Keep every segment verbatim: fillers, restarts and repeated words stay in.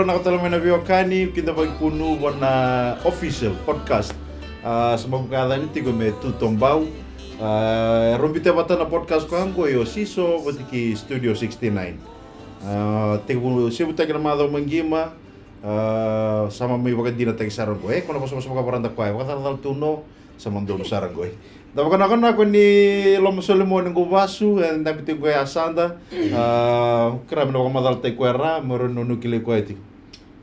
Vinaka tale mai na veiwekani, kidavaki kunu vua na official podcast. A, sa mai vakayacani tiko me Tuto Bau. A, e rau biuta vata na podcast koya qo, io, Siso vata kei Studio sixty-nine. A, tekivu sevutaki na macawa mai qima. A, sa mai vakadinataki sara qo. E, ko na vosavosa vakavarada koya, e vakacalacala tu no. Sa madonu sara qoi. Da vakanakonako ni loma solimoni qo Vasu, e dabe tiko qo e yasada. A, kerea me na vakamacalataki koya ra, me rawa ni nona kilai koya tiko.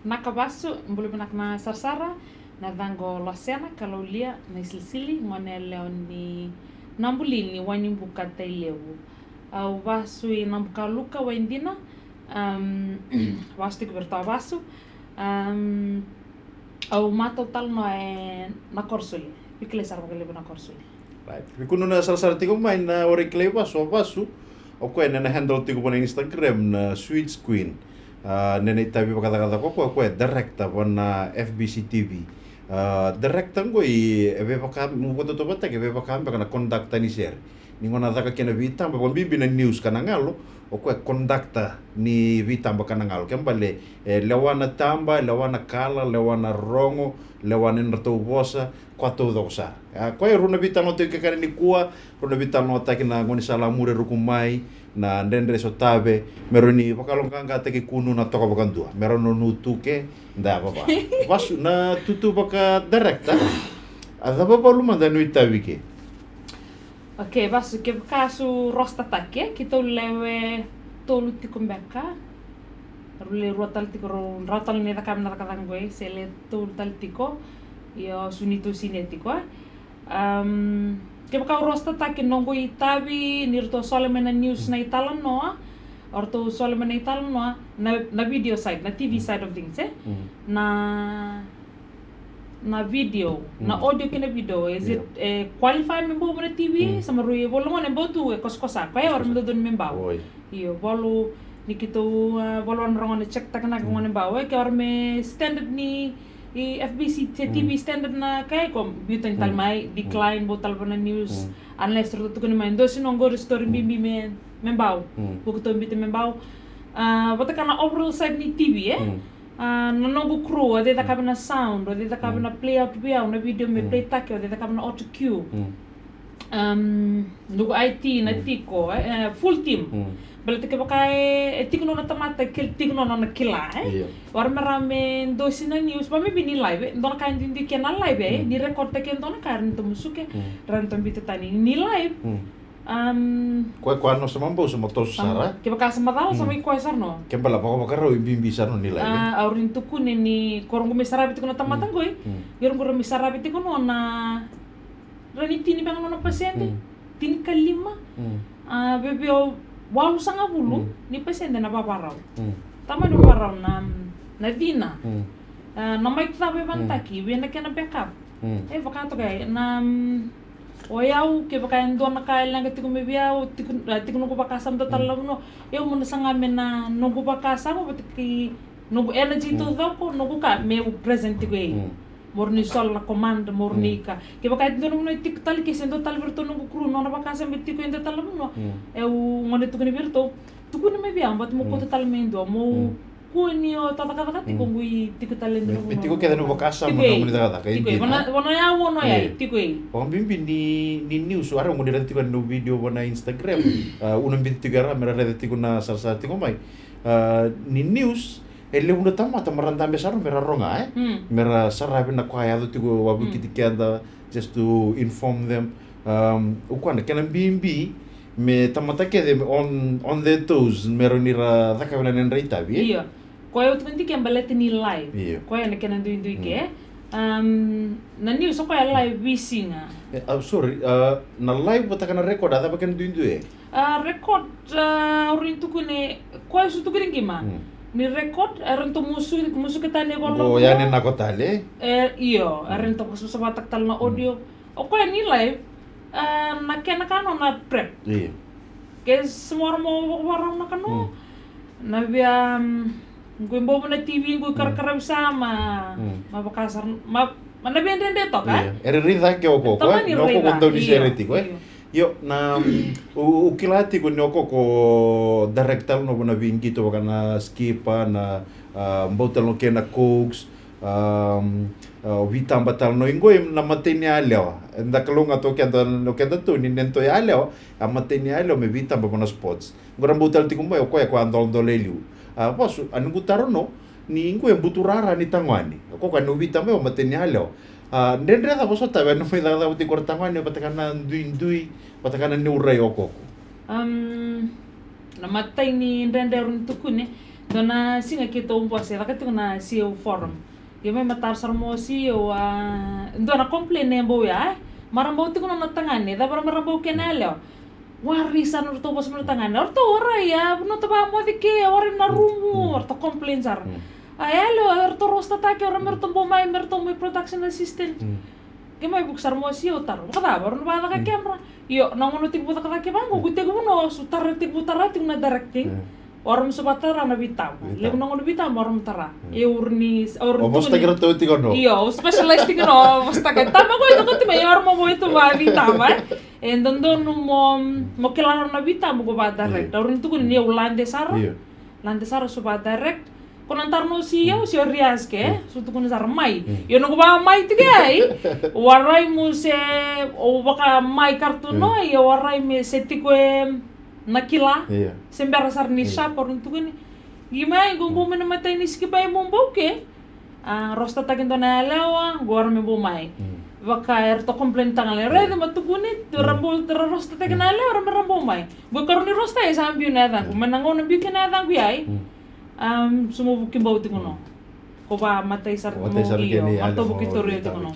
Naka Vasu, bula vinaka na sarasara, na yacaqu o Losena Kalaulia Naisilisili, gone yalewa ni Nabuli ni Wainibuka, Tailevu. Au vasu i Nabukaluka, Waidina, am, vasu tiko vei iratou a vasu. Am, au matau talanoa e Nakorosuli. Vei kilai sara vakalevu Nakorosuli. Right. Vei kunu na sarasara tiko mai na ora i kilai vasu, a vasu. O koya na handle tiko vua na Instagram na Sweets Queen. A, na nona itavi vakacakacaka o koya, o koya director vua na F B C T V. A, director qo i, e vevaka, mo vakatautauvatataki, e vevaka beka na conductor ni sere. Ni gauna caka kina veitaba, vakabibi na news ka na galo, o koya e conductor ni veitaba ka na galo. Ke bale, e lewa na taba, lewa na kala, lewa na rogo, lewa na nodratou vosa, koya taucoko sara. A, koya e rua na veitalanoataki kekana nikua, rau na veitalanoataki na gaunisala a muri ruku mai, na dredre sotave, me rau ni vakaloqaqataki kunu na toka vakadua, me rau na nutuke, da vava. Vasu na tutu vaka director, a cava valu mada e no itavi ke? Okay, Vasu, kevaka su rostataki, e, keitou lewe tolu tiko beka, rau le rua tale tiko, rau, rau tale ni cakava na cakacaka qoi, se le tolu tale tiko, io, su ni tou sinia tiko, e. Am, kevaka au rostataki noqu itavi, ni ratou sole mai na news na italanoa, o ratou sole mai na italanoa, na, na video side, na T V side of things, e? Mm. Na, na video, na audio kei na video, is it, e, qualify me bau mai na T V? Sa marau e volo gone bau tu e kosakosa, koya e ora me dodonu me bau. Oi. Io, volo ni keitou, a, volo na rogone check taka na gone bau, e, ke ora me standard ni i F B C, se T V standard na ka e ko biuta ni tale mai, decline, bau tale vua na news, unless ratou tukuni mai, dou sega ni qori story bibi me, me bau. Ko keitou biuta me bau. A, vata ka na overall side ni T V, e? A, na noqu crew, o cei cakava na sound, o cei cakava na play out vei au, na video me play taki, o cei cakava na auto cue. Am, noqu I T na tiko, e, e, full team. Baleta kevaka e, e tiko nona tamata, ke tiko nona na kila, e? Io. Ora me rawa me dosi na news, va me vei ni live, e? Dua na ka e duidui ke na live, e? Ni record taki e dua na ka, era ni tamusuke, era ni tabita tani. Ni live. Am, koya, koya no sa mabau, sa matoso sara. Kevaka sa macala, sa mai koya sara no. Ke bala vakavakarau e bibi sara no ni live, e? A, au rai ni tukuni ni ko rogo me saravi tiko na tamata qoi. Io, rogo me saravi tiko no na Ra ni tini beka nona pasede, tinikalima. A, veve o walusagavulu ni pasede na vavarau. Tamani vavarau na, na cina. A, na mai cava e vanataki, vei na kena backup. E vakatoka e, na, o yau, kevaka e dua na ka e leqa tiko mai vei au, tiko, a, tiko noqu vakasama dua tale na vanua. Au mo na saga me na noqu vakasama, vata kei noqu energy taucoko, noqu ka, meu present tiko ei. Mo rawa ni sola na command, mo rawa ni ka. Kevaka e dua na vanua e tiko tale ke se dua tale vei iratou noqu crew, nona vakasama e tiko e dua tale na vanua. Au gone tukuna vei iratou, tukuna mai vei au, but mo kauta tale mai e dua, mo kua ni o cakacaka tiko, qo i tiko tale e dua na vanua. Tiko kece na vakasama, tiko ei. Tiko ei. Vana, vana yau, vana yau, tiko ei. Vakabibi ni, ni news, a, au gone raica tiko na video vana Instagram. A, au na biuta tiko era, me ra raica tiko na sarasara tiko mai. A, ni news, e levu na tamata mera dabe sara me ra roga, e? Me ra saravi na ka e yaco tiko wavokiti keda, just to inform them. Um, o koya na kena bibi me tamata kece on, on their toes, me rawa ni ra cakava na nodra itavi, e? Io. Koya au tukuna tiko e baleta ni live. Io. Koya na kena duidui ke. Um, na news o koya live veisiga. E, a, sorry, a, na live vata kei na record, a cava kena duidui, e? A, record, a, au rawa ni tukuna, koya au sa tukuna qima. Ni record, e rawa ni tou musu, musuka tale e vola. O ya ni na ko tale. E, io, e rawa ni tou savasava tale na audio. O koya ni live, a, na kena ka nona prep. Io. Ke se mora mo vakarau na ka no. Na via, mm, qo i bobo na T V, qo i karakaravi sa ma, ma vaka sara, ma, ma na via dredre toka, e? Io. Era raica ke o koya, tamani na o koya raica. Dau ni sere tiko, e? Io. Io, na, mm, u, u kila tiko ni o koya o director no vana vei qito vaka na Skipper, na, A, bau tale no kena Cokes, a, a, vitaba tale no iqo na matai ni yalewa. Eda kalougata o keda, o keda tu ni nedatou yalewa, a matai ni yalewa me vitaba vua na sports. Qo ra bau tale tiko mai o koya ko a doladola e liu. A, vasu, a noqu taro no, ni qo e buturara ni tagone. O koya ko a noqu vitaba o matai ni yalewa. A, dredre cava so tave, a nomu mai cakacaka vata kei ira tagone, vata kei na duidui, vata kei na neurai o koko. Am, na matai ni dredre au rawa ni tukuna, dua na siga keitou bose, caka tiko na C E O forum. Ia mai matara sara mo C E O, a, dua na complain e bau ya, e? Mara bau tiko na tagane, cava ra mara bau kena yalewa. Warai sara na ratou vosa mai na tagane. O ratou warai, a, vanua ratou vakamoce ke, warai na rumu, o ratou complain sara. A yalewa, o ratou roaster-taki, o ratou bau mai, me ratou mai production assistant. Ke mai vuki sara mo C E O taro. Vakacava, o ratou na vakacaka camera. Io, na gauna tekivu cakacaka vaqo, qu tekivu no, su tara, tekivu tara tiko na directing. O ratou me su vakatara na vitaba. Levu na gauna vitaba, o ratou me tara. E uri ni, o uri ni vosa-taki ratou tiko no. Io, o specialize tiko no, vosa-taka. Tama ko e toko tu mai, o ratou mo e tu va vitaba, e. E dodonu mo, mo kila na vitaba ko va direct. Au rawa ni tukuna ni au lade sara. Lade sara su va direct. Ko na taro no C E O, C E O Rias ke, su tukuna sara mai. Io noqu va mai tiko ai. Warai mo se, o vaka mai kartuno, io warai me se tiko e na kila. Se bera sara ni sharp, au rawa ni tukuna. Qi mai, qo bau mai na matai ni sikipai mo bau ke. A, roaster-taki dua na yalewa, qo ra me bau mai. Vaka era ratou complain-taka na raica ma tukuni, tu ra bau, ra roaster-taki na yalewa, ra me ra bau mai. Qo karua ni roaster e sa biu na yacaqu, ma na gauna biu kina na yacaqu i ai. Am, su mo vuki bau tiko no. Ko va matai sara tiko no, io, matai sara tiko no.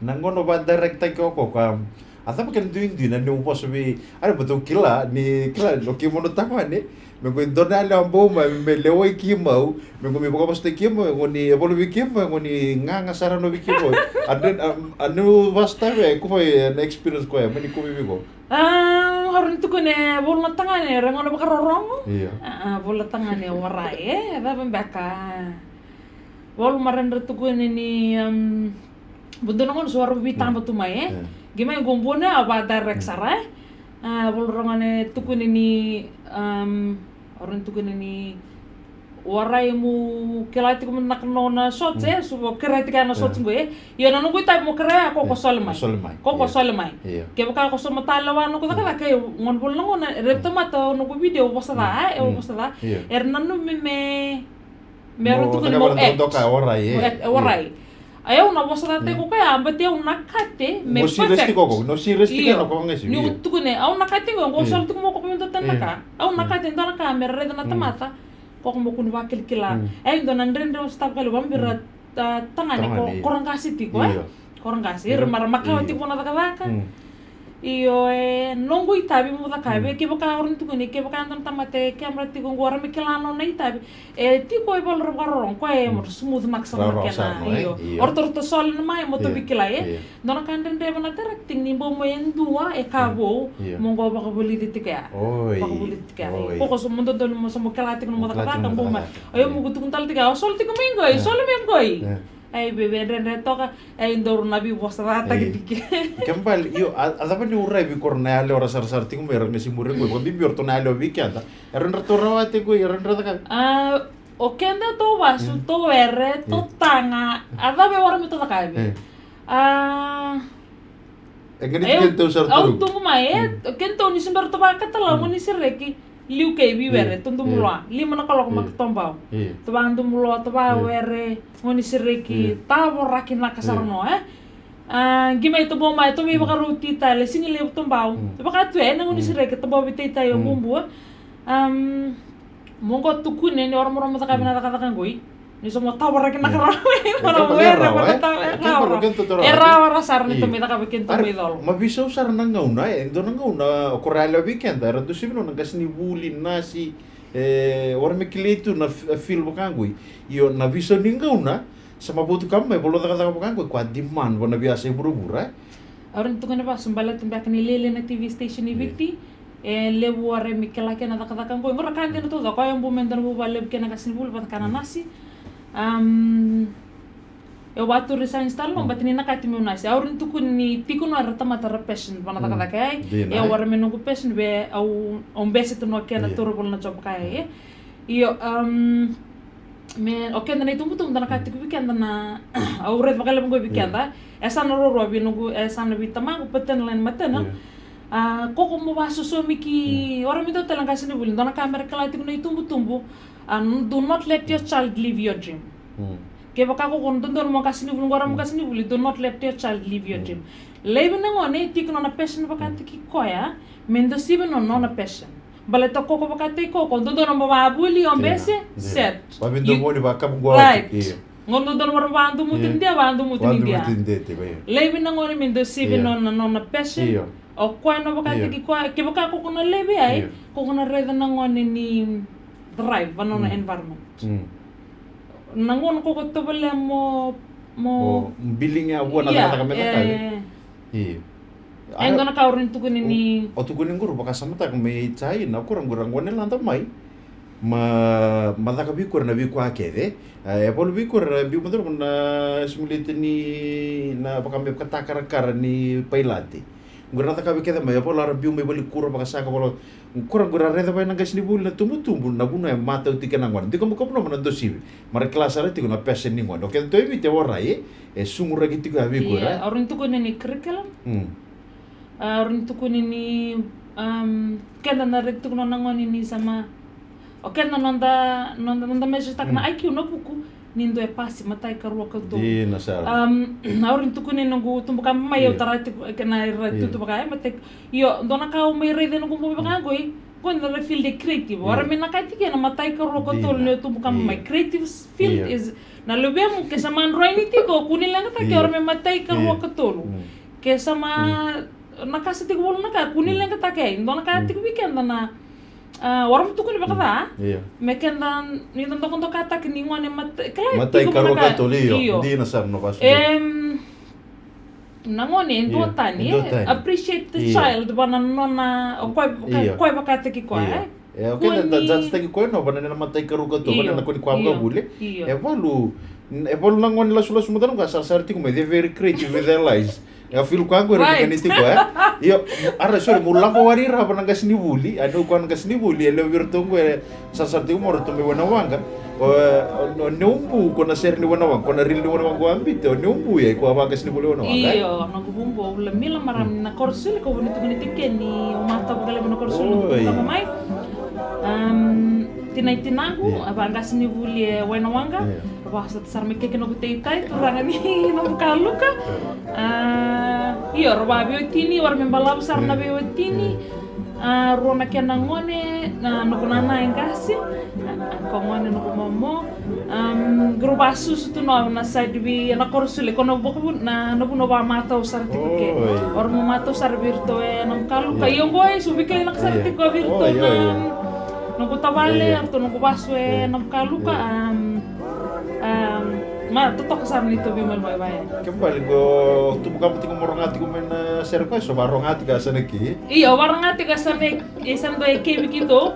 Na gauna va direct-taki o koko, am, a cava kena duidui na niu vosa vei, a, me tou kila, ni kila, no keimau na tagone, me qo e dua na yalewa bau mai, me lewai keimau, me qo me vakavosataki keimau, me qo ni e volo vei keimau, me qo ni gaga sara no vei keimau. A, a, a niu vosota vei, ko va na experience ko ya, me ni ko vei vei ko. A, au rawa ni tukuna e volo na tagane, ra gauna vakarorogo. Io. A, a, volo na tagane, warai, e, cava beka. Volo mara dra tukuna ni, am, Vuduna gona so warai vitaba tu mai, e? Qi mai qo buna a va direct sara, e? A, vula rogone tukuni ni, um, warai tukuni ni warai mu kila tiko mo na kano na shots, e? Su vo kerea tiko na shots qo, e? Io na noqu itavi mo kerea ko ko sole mai. Ko ko sole mai. Kevaka ko so mo tale wa noqu cakacaka, e gona vula na gona, e raica tamata o noqu video, vosa ca, e? O vosa ca. Era nanumi me Me au tukuna mo act. Mo act, e warai. A, au na vosa ca tiko koya, but au na kate me perfect. No serious tiko ko, no serious tiko na ko ngasi. Niu tukuna, au na kate ko, qo soli tiko mo ko me dua tani na ka. Au na kate dua na ka me raica na tamata. Ko ko mo kua ni vakilakila. E dua na dredre au sa tavakali vabira tagane ko ra qasi tiko, e. Ko ra qasi, ira mara makawa tiko na cakacaka. Io, e noqu itavi mo cakava, kevaka o rawa ni tukuni, kevaka e dua na tamata e camera tiko qo, ra me kila nona itavi. E tiko e valu ra vakarorogo, koya e mo smooth naka sara na kena, io. O ratou, ratou sole mai, mo tou veikilai, e. Dua na ka dredre va na directing ni bau mai e dua e ka vou, mo qo vakavulici tiko ya. Vakavulici tiko ya. Ko ko so mo dodonu mo so mo kila tiko na mo cakacaka, bau mai. Io, mo qo tukuna tale tiko ya, o sole tiko mai qoi, sole mai qoi. Ai, veve dredre toka, ai, daru na veivosacataki tiko. Kena ibalebale, io, a cava ni urai vei koro na yalewa ra sarasara tiko mai, ra qai se muri qoi, vakabibi o ratou na yalewa vei keda. Era dra tou rawati qoi, era dra cakavi. A, o keda tou vasu, tou were, tou taga, a cava e warai me tou cakavi. A, E gani keitou sara tu. Au tubu mai, e, keitou ni se bera tou vakatala, mo ni sereki. Liu kei veiwere, tou dubu loa. Lima na kaloko maka tou bau. Tou vadubu loa, tou vawere, mo ni sereki, tavoraki naka sara no, e. A, qi mai tou bau mai, tou mai vakarauti tale, siga levu tou bau. Tou vakatu, e, na mo ni sereki, tou bau veitaitai o bubua. Am, Mo qo tukuni ni o ra mo ra mo cakavi na cakacaka qoi. Ni so mo tavaraki na ka rawa, e, mo ra were, mo ra tavaraki na ka rawa. E rawa ra sara ni tou mai cakavi kei na tou mai colo. Ma veisau sara na gauna, e dua na gauna o koya ra yalewa vei keda, era dusi vei na qasi ni vuli, nasi, e, o ra me kilai tu na feel vaka qoi. Io, na veisau ni gauna sa ma votu ka mai, volo cakacaka vaka qoi, ko a demand va na veiyasa i vuravura, e. Au rawa ni tukuna vasu baleta beka ni lailai na T V station i Viti. E levu a rai me kila kei na cakacaka qoi. Qo ra ka dina tu caka, o yau bau me dua na vuvale levu kei na qasenivuli vata kei na nasi. Am, au vatu resign tale no, but ni na kati meu nasi. Au rawa ni tukuna ni tiko no era tamata ra passion va na cakacaka, e. E au a rai me noqu passion, vei au, au bese tu no kei na turavala na job ka, e. Io, am, me, o keda na itubutubu, dua na ka tiko vei keda na, au raica vakalevu qo vei keda, e sa na ruarua vei noqu, e sa na vei tamaqu, paternal and maternal. A, koko mo vasosomi ki, ora me dua tale na qasenivuli, dua na ka me ra kila tiko na itubutubu, a, do not let your child live your dream. Kevaka koko na dodonu mo qasenivuli, qo ra mo qasenivuli, do not let your child live your dream. Laivi na gone e tiko nona passion vakataki koya, me dua sivi nona, nona passion. Baleta koko vakataki koko, dodonu mo vavuli, o bese, set. Vavidomoni, vakavu qo. Right. Qo dodonu mo vadumuti ni dia, vadumuti ni dia. Laivi na gone me dua sivi nona, nona passion. O koya na vakataki koya, kevaka koko na laivi ai, koko na raica na gone ni thrive va nona environment. Na gauna koko tovolea mo, mo biliga vua na cakacaka me cakava. Io. E dua na ka au rawa ni tukuni ni, o tukuni qori, vakasamataka mai China, o kura qori a gone lada mai. Ma, ma caka vei kura na veika kece. E valu vei kura biu mada na simulate ni na vaka me vakatakarakara ni pailate. Qori na caka vei kece mai, e valu era biu mai vale kura vakasaka valo. Kura qori a raica vei na qasenivuli na tubutubu, na vuna e matau tiko na gone. Diko mo kapunoma na dosivi. Ma ra kila sara tiko na passion ni gone. O keda tu e Viti e warai, e suguraki tiko ya vei kura. Au rawa ni tukuni ni curriculum. Au rawa ni tukuni ni, keda na raica tiko na gone ni sama. O keda na noda, noda, noda measure taka na I Q na vuku. Ni dua e pasi, matai, karua, katolu. Dina sara. Au rawa ni tukuni noqu tubu kaba mai, au tara tiko na ira tutu vaka e matai. Io, dua na ka au mai raica noqu bogi vaka qoi, qo na field e creative. Ora me na kai tiko na matai, karua, katolu ni o tubu kaba mai. Creative field is na luvemu ke sa madroini tiko, kua ni leqataki ora me matai, karua, katolu. Ke sa ma na kasa tiko volo na ka, kua ni leqataki ai. Dua na ka tiko vei keda na A, ora mo tukuni vakaca. Me keda ni da dokadokataki ni gone matai, kila, matai, karua, katolu, io. Dina sara na vasu. Em, na gone e duatani, e duatani. Appreciate the child, va na nona, o koya, o koya vakataki koya, e. E, o keda da judge-taki koya no, va na nona matai, karua, katolu, va na nona koni koya vakavule. E valu, e valu na gone lasulasu mada na qo, sarasara tiko mai, they're very creative with their lives. E a feel koya qo e raica ni tiko, e? Io, ara, sorry, mo lako wari rava na qasenivuli, a, niu koya na qasenivuli, e lewe vei iratou qo e sarasara tiko mai o ratou mai Waiwai na waqa. O, o, o Neubu, ko na sere ni Waiwai na waqa, ko na rili ni Waiwai na waqa qo a bita, o Neubu, e, ko a vaqasenivuli Waiwai na waqa, e? Io, noqu vubu o Ula Mila, marama ni Nakorosuli, ko vuni tukuni tiko ni o matau vakalevu Nakorosuli, noqu vubu mai. Am, tinai tinaqu, a vaqasenivuli e Waiwai na waqa. Vosota sara mai kei noqu taitai, turaga ni Namukaluka. A, io, ra vaveiwatini, wara me balavu sara na veiwatini. A, rua na kena gone, na noqu nana e qase. A, ko gone noqu momo. Am, qo ra vasusu tu na, na side vei, na Korosule, ko na vuku na, na vuna vamatau sara tiko ke. Oi. Ora mo matau sara vei iratou e Namukaluka. Io. Io, qo e su veikalai na ka sara tiko vei iratou na, noqu tavale, iratou noqu vasu e Namukaluka. Am, Am, ma totoka sara ni tovi mai mai vaya. Ke bale qo tubu kaba tiko mo roga tiko mai na sere koya, so varoga tiko a sana ki. Io, varoga tiko a sana e, e sana dua e kevi ki tou.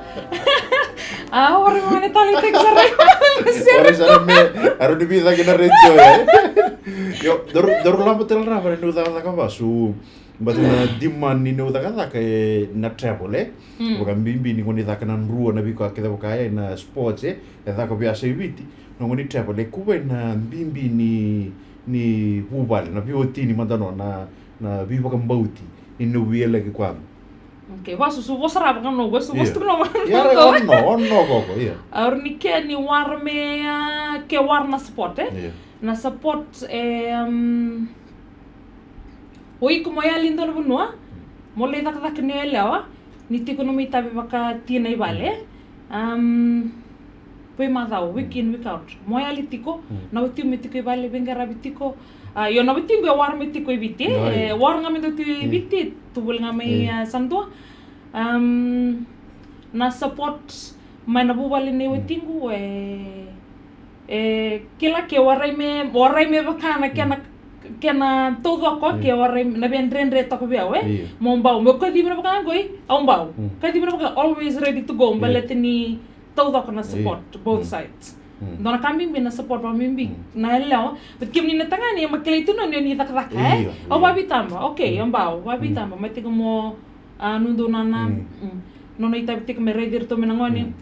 A, ora mo ne tali tiko sara. Ora sara me, aro ni vita ki na radio, e. Io, daru, daru laba tale ra, vare ni ucakacaka vasu. But na demand ni nau cakacaka e na travel, e. Mm. Vakabibi ni goni caka na drua na veika kece vaka e na sports, e. E caka vei a sa i Viti. Na goni travel, e kuva e na bibi ni, ni vuvale, na veiwatini mada no, na, na veivakabauti ni nau veieleki koya. Okay, vasusu, vosara vaka no, vasusu, vasusu no, vaka no. Ia, ono, ono koko, ia. Auri ni ke ni wara me, a, ke wara na support, e? Ia. Na support, e, um, O iko mo yali dua na vanua, mo lai cakacaka ni o yalewa, ni tiko nomu itavi vaka tina i vale. Am, veimacawa, week in, week out. Mo yali tiko, na watimu me tiko i vale, veiqaravi tiko. A, io na watiqu e wara me tiko i Viti, e wara ga me dau tiko i Viti, tu voli ga mai, a, Sanadua. Am, na support mai na vuvale nei watiqu, e, E, kila ke warai me, warai me vaka na kena, kena taucoko, ke warai na veidredre toka vei au, e? Io. Mo bau, mo kacivi na vaka qoi, au bau. Mm. Kacivi na vaka, always ready to go, baleta ni taucoko na support, both sides. Mm. Dua na ka bibi na support vakabibi. Mm. Na yalewa, but kemuni na tagane, ma kilai tu no ni, ni cakacaka, e? Io, io. Au vaveitaba, okay, au bau, vaveitaba, mai tiko mo, a, nudou na, na, mm, nona itavi tiko me raici iratou me na gone. Mm.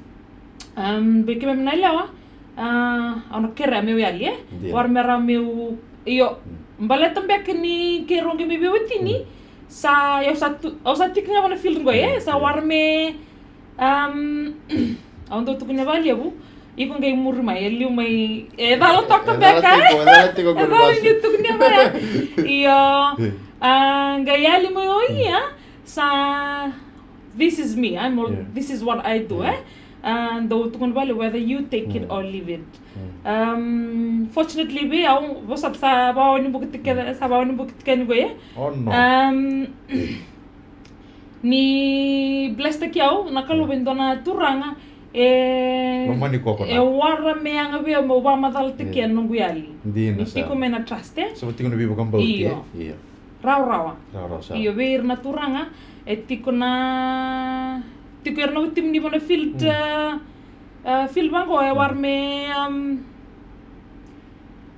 Am, vei keimami na yalewa, A, au na kerea meu yali, e? Dina. Wara me rawa meu, io, baleta beka ni keirau qai mai veiwatini, sa, au sa tu, au sa tiko ga vana field qo, e? Sa wara me, um, au dau tukuna vakalevu, iko qai muri mai, e liu mai, e cala toka beka, e? E cala tiko, e cala tiko qori. E cala ni tukuna vaya. Io, a, qai yali mai o ia, sa, this is me, I'm all, this is what I do, e? A, dau tukuna vale, whether you take it or leave it. Um, fortunately vei au, vosa sa vawa ni buki tike, sa vawa ni buki tike ni vei. Oh, no. Um, ni bless taki au na Kalou vei dua na turaga, e, e wara me yaga vei au meu vamacala tike na noqu yali. Dina. Ni tiko mai na trust, e? Sa tiko na veivakabauti, e? Io. Io. Rawarawa. Rawarawa sara. Io, vei ira na turaga, e tiko na, tiko ira na watimu ni vana field, a, a, field vaqo, e wara me, um,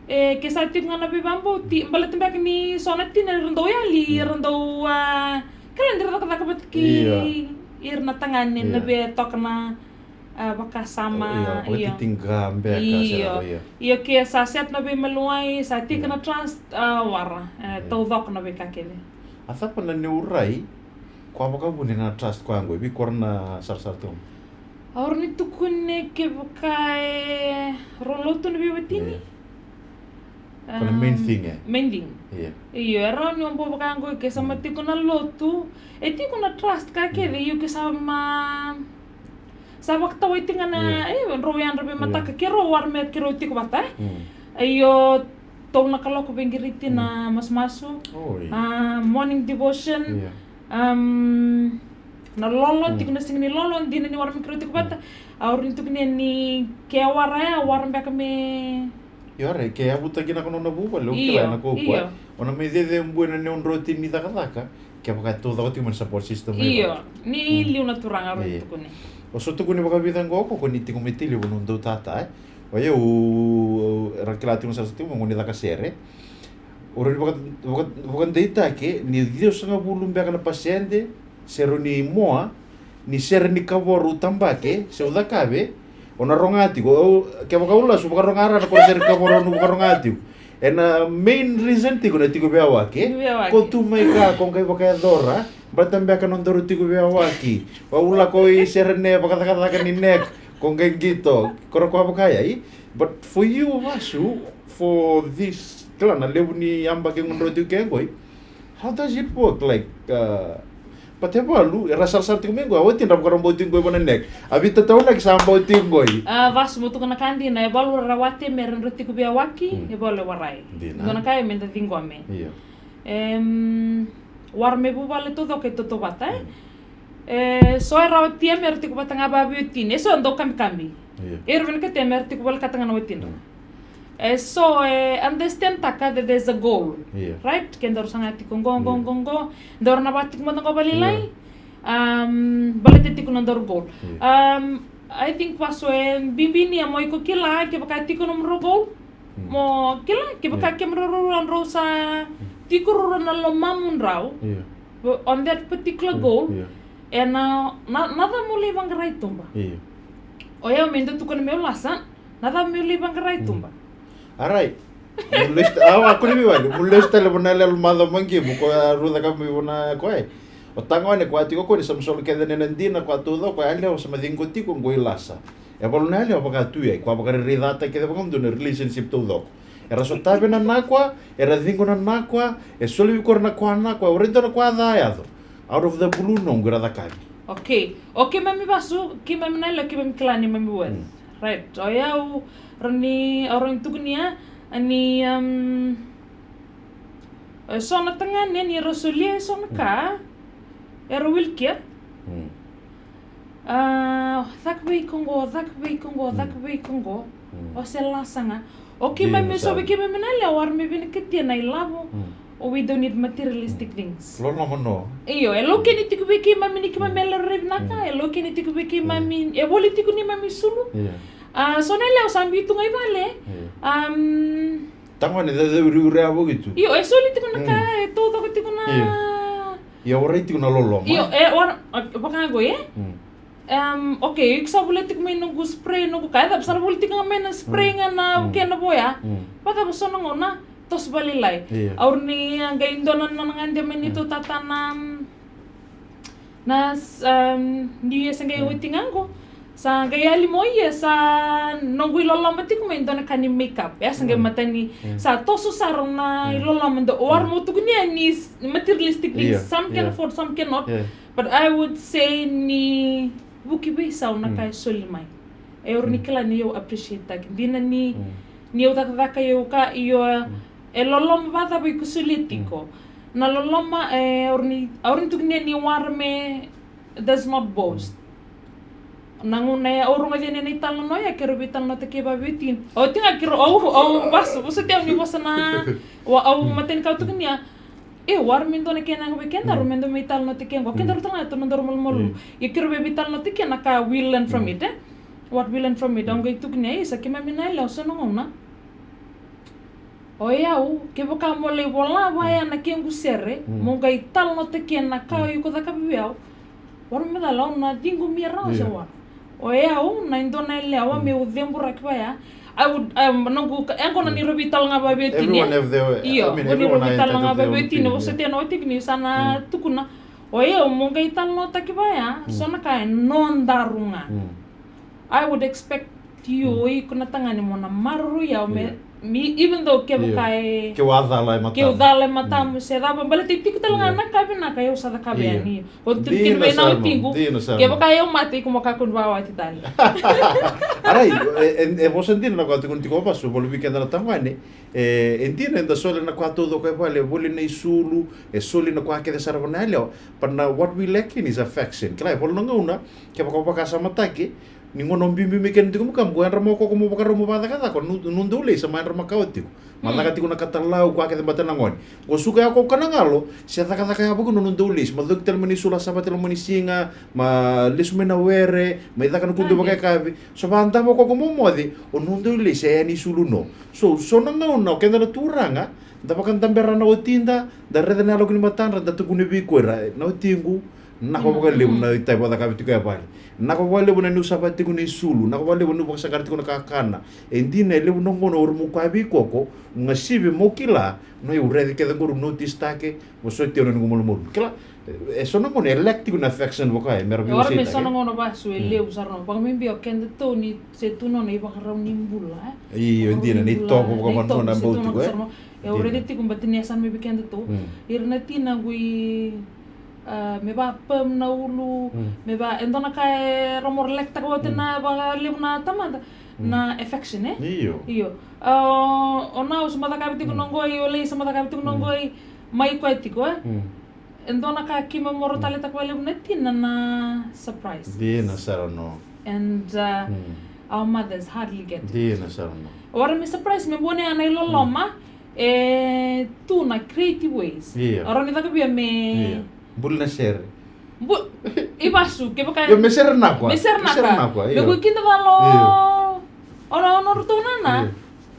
e, ke sa tiko ga na veivakabauti, baleta beka ni so na tina era dau yali, era dau, a, kila ni ra cakacaka vata kei ira na tagane, na via toka na a, vakasama, io, io. Io, ke sa set na veimaliwai, sa tiko na trust, a, wara, e, taucoko na veika kece. A cava na neurai, ko a vakavuna na trust ko a qo, e vei ko ra na sarasara tu? Au rawa ni tukuna kevaka e rau lotu na veiwatini. Io. Ko na main thing, e? Main thing. Io. Io, e rawa ni o bau vaka qo ke sa ma tiko na lotu, e tiko na trust ka kece, io ke sa ma Sa vakatawai tiko ga na, e, drau yadra veimataka, keirau wara me keirau tiko vata, e? Io, tolu na kaloko veiqiriti na masumasu. A, morning devotion. Um, na lolo, tiko na siga ni lolo, dina ni wara me keirau tiko vata. Au rawa ni tukuna ni ke wara ya, wara beka me Io, rai, ke yavutaki na ko nona vuvale, o kila na kaukaua. Io. O na mai cece bue na neudroti ni cakacaka, kevaka e taucoko tiko mai na support system mai. Io, ni liu na turaga, au rawa ni tukuni. O so tukuni vakavica qo, ko ni tiko mai Tailevu, nodou tata, e. O yau, era kila tiko na sara tiko mai, qo ni caka sere. O rawa ni vaka, vaka, vakadeitaki, ni ciwasagavulu beka na pasede, se rau ni moa, ni sere ni kavoro au tabake, se au cakave, o na roga tiko, au, kevaka au lasu, vakaroga rawa na ko sere ni kavoro au vakaroga tiko. Ena main reason tiko na tiko veiyawaki. Tiko veiyawaki. Ko tu mai ka, ko qai vakayacora, baleta beka na nodaru tiko veiyawaki. Au lako i sere ne, vakacakacaka ni neck, ko qai qito, ko ra ko vakayai. But for you, Vasu, for this, kila na levu ni yabaki qo drau tiko ke qoi, How does it work? Like, uh, but e valu, era sarasara tiko mai qo, a watidra vakarau bau tiko qo i vana neck. A vitataunaki sa bau tiko qo i. A, Vasu, mo tukuna na ka dina, e valu era wati me ra dra tiko veiyawaki, e valu e warai. Dina. Dua na ka e me da ciqome. Io. Em, wara me vuvale taucoko e tautauvata, e? E so era watia me ra tiko vata ga vaveiwatini, e so e dau kamikami. Io. Era vinakata me ra tiko volekata ga na watidra. E so e understand taka that there's a goal. Io. Right? Ke daru saga tiko qo, qo, qo, qo. Daru na vaka tiko mada qo valailai. Io. Um, baleta tiko na daru goal. Io. Um, I think Vasu e bibi ni a mo iko kila kevaka tiko nomudrau goal. Mo kila kevaka kemudrau rau sa tiko rau na lomamudrau. Io. On that particular goal, ena, na, na cava mo lai vaqara i tuba? Io. O yau me da tukuna meu lasa, na cava meu lai vaqara i tuba? Arai. Mo lesu ta-, awa, kua ni veiwali. Mo lesu tale vana yalewa macawa maqi, mo ko a ruca ka mai vana koya. O tagane ko a tiko ko ni sa ma solo kece na dina, ko a taucoko, ko a yalewa sa ma ciqo tiko, qo i lasa. E valu na yalewa vaka tu i ai, ko a vakarairai cata kece vakadua na relationship taucoko. Era sotava na nakua, era ciqo na nakua, e soli vei ko ira na kua nakua, e warai dua na kua ca yaco. Out of the blue noqu era cakava. Okay. O keimami Vasu, keimami na yalewa, keimami kila ni mami worth. Right. O yau, rau ni, au rau ni tukunia, ani, um, e so na tagane ni ra solia e so na ka, era wilkia. A, caka vei iko qo, caka vei iko qo, caka vei iko qo. O se lasa ga. O keimami, so vei keimami na yalewa, wara me vinakatia na ilavo. O, we don't need materialistic things. Loloma no. Io, e laukeni tiko vei keimami ni keimami yalewa rairai vinaka, e laukeni tiko vei keimami, e voli tiko ni mami sulu. Io. A, so na yalewa sa biu tu ga i vale. Io. Um, Tagone, caucauri ure a voki tu. Io, e soli tiko na ka, e taucoko tiko na. Io. Ia warai tiko na loloma. Io, e, wara, a, vaka qo, e? Um, okay, iko sa volia tiko mai noqu spray, noqu ka, e cava, sa ra volia tiko ga mai na spray ga na kena voya. Vacava so na gauna, toso vakalailai. Au rawa ni a qai dua na nona gade mai ni tou tata na, um, na, um, New Year sa qai oti ga qo. Sa qai yali mo ia sa noqu iloloma tiko mai dua na ka ni makeup. E sa qai matani, sa toso sara na iloloma dua. O wara mo tukuni ni s-, materialistic things, some can afford, some cannot. But I would say ni vuki veisau na ka e soli mai. E rawa ni kila ni au appreciate taki. Dina ni, ni au cakacaka, au ka, io, e loloma vacava iko solia tiko. Na loloma, e rawa ni, au rawa ni tukuni ni wara me, does not boast. Na gauna e au rogoci yani na italanoa ya, keirau veitalanoataki vakaveitini. Oti ga keirau, au, au vasu, vosoti au ni vosa na, au matani ka au tukuni ya. E, wara me dua na kena yaga vei kedaru, me dua me italanoataki qo. Kedaru tale ga, tou nodaru malumalumu. Ia keirau via veitalanoataki na ka we learn from it, e? What we learn from it. Au qai tukuni, e, sa keimami na yalewa so na gauna. O yau, kevaka mo lai vola vaya na kequ sere, mo qai talanoataki na ka o iko cakava vei au. Wara me cala, au na ciqomia rawa se wara. O yau, na dua na yalewa, meu ceburaki vaya. I would, um, noqu, e qo na ni ravi tale ga vakaveitini. Io, ni ravi tale ga vakaveitini, vosoti na oti ni sa na tukuna. O yau, mo qai talanoataki vaya, so na ka e nodaru ga. I would expect you, iko na tagane, mo na maroroi au me, me, even though kevaka e, keu a cala e matamu, keu cala e matamu se cava, baleta e tiko tale ga na ka vinaka au sa cakava yani. Ko tukuni vei na watiqu, kevaka e au mate, iko mo kakua ni vakawati tale. Arai, e, e, e vosa dina na ka tukuni tiko o Vasu, valuvi keda na tagane. E, e dina eda soli na ka taucoko e vale, e voli na isulu, e soli na ka kece sara vua na yalewa. But na what we lacking is affection. Kila, e voli na gauna, kevaka o vakasamataki, ni gauna o biubiu mai kina tiko makamu, ko yadra makawa ko mo vakarau mo vakacakacaka, nu, nu dau lai sa ma yadra makawa tiko. Ma caka tiko na katalau, koya kece bata na gone. Ko suka ya ko kana galo, se cakacaka ya vaka nu dau lai, ma coki tale mai ni sulu sa vata tale mai ni siga, ma lesu mai na were, ma i caka na kudu vakayakavi. So vadava ko ko mo moce, o nu dau lai, se ya ni sulu no. So, so na gauna, o keda na turaga, da vakadabera na watida, da raica na yaloka ni matadra, da tukuna vei koya, na watiqu, Nako vakalevu na itavi vakacakavi tiko e vale. Nako vakalevu na niu sava tiko na isulu. Nako vakalevu na niu vakasaqara tiko na kakana. E dina e levu na gauna au rawa meu kaya vei koko, mo gasivi mo kila, na iu raici kece qori, notice take, mo sotia na noqu malumalumu. Kila, e so na gauna e lack tiko na affection vaka e mera veiwaseitaki. E ora me so na gauna Vasu e levu sara na. Vakabibi o kedatou ni se tu nona ivakarau ni bula, e? Io, e dina, na itovo vakavanua na bau tiko, e? E au raica tiko, baleta ni yasana mai vei kedatou. Ira na tina qo i A, me va perm na ulu, me va, e dua na ka e ra mo ra lektaka vata na vakalevu na tamata, na affection, e? Io. Io. A, o, o nau sa mo cakavi tiko na qoi, o lei sa mo cakavi tiko na qoi, mai koya tiko, e? E dua na ka keimami mo ra taleitaka vakalevu na tina na surprise. Dina sara no. And, uh, our mothers hardly get it. Dina sara no. Ora me surprise, me bone ana iloloma, e tu na creative ways. Io. Ora ni caka via me buli na sere. Bu-, i Vasu, kevaka. Io, me sere na koya. Me sere na koya, io. Me kua kina valo. Io. Ona, ona ratou nana. Io.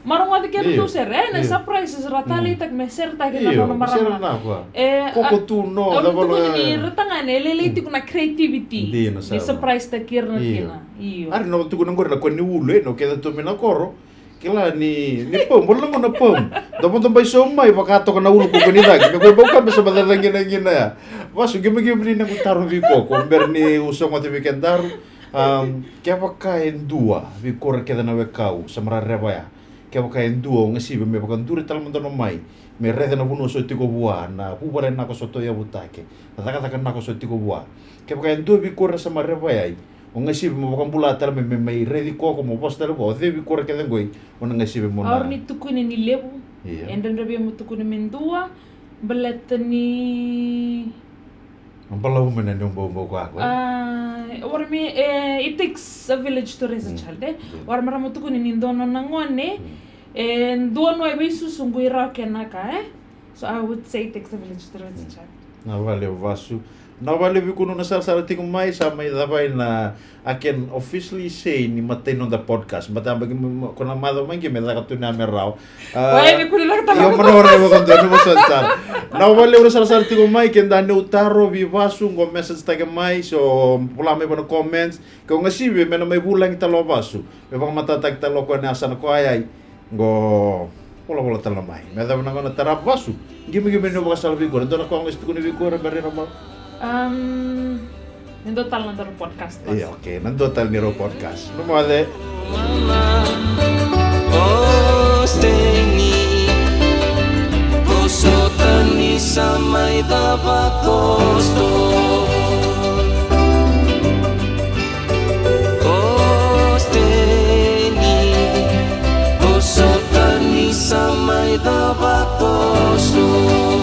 Maragoci kei ratou sere. E, na surprises ra taleitaka, me seretaki na nona marama. Io, me sere na koya. E, koko tu no, da valo, e. Ni ra tagane, e lelei tiko na creativity. Dina sara. Ni surprise taki ira na tina. Io. Ari na tukuna qori na kua ni ulu, e, na keda tu me na koro. Kila ni, ni pam, bula na gauna pam. Dobo dobo iso mai, vaka toka na ulu koko ni cagi. Me kua bau ka me sa baca cagi na gina ya. Vasu, gima gima ni na kutaro vi koko. Ber ni uso ngote vi kendaru. Um, kevaka e dua, vi kora keda na wekau, sa mara reva ya. Kevaka e dua, o gasivi me vakaduri tala madona mai. Me rece na vanua so tiko vua, na vuvale nako so to yavutake. Na cakacaka nako so tiko vua. Kevaka e dua vi kora sa mara reva ya. O gasivi mo vakabula tale mai, me mai raici koko mo vosa tale vua, o cei vi kora kece qoi, o na gasivi mo na. Aura ni tukuni ni levu, e dredre vei mo tukuni me dua, baleta ni. Balavu mai na ni bau bau koya qoi. A, ora me, e, it takes a village to raise a child, e? Ora me ra mo tukuni ni dua nona gone, e, dua no e veisusu qoi rawa kena ka, e? So I would say it takes a village to raise a child. Na vale o Vasu. Na vale vei kunu na sarasara tiko mai, sa mai cava na, I can officially say ni matai noda podcast. But aba ki ko na macawa mai ki me caka tu na me rawa. Io, mana ora e vakadua, ni vasa tsara. Na vale ura sarasara tiko mai, ke da neu taro vi vasu, go message take mai, so vula mai vana comments, ke o gasive me na mai vulagi talo vasu. Me vakamatataki talo ko na asana ko ayai. Go volavola tala mai me cava na gona tara vasu. Gimigimi ni vakasala vei kura dua na koga e tukuni vei kura me rira mau. Um, ni dua tala na dua podcast. Ia, okay, na dua tala ni rau podcast. No moce. Vosota ni sa mai cava kosto. Kosteni, vosota ni sa mai cava koso.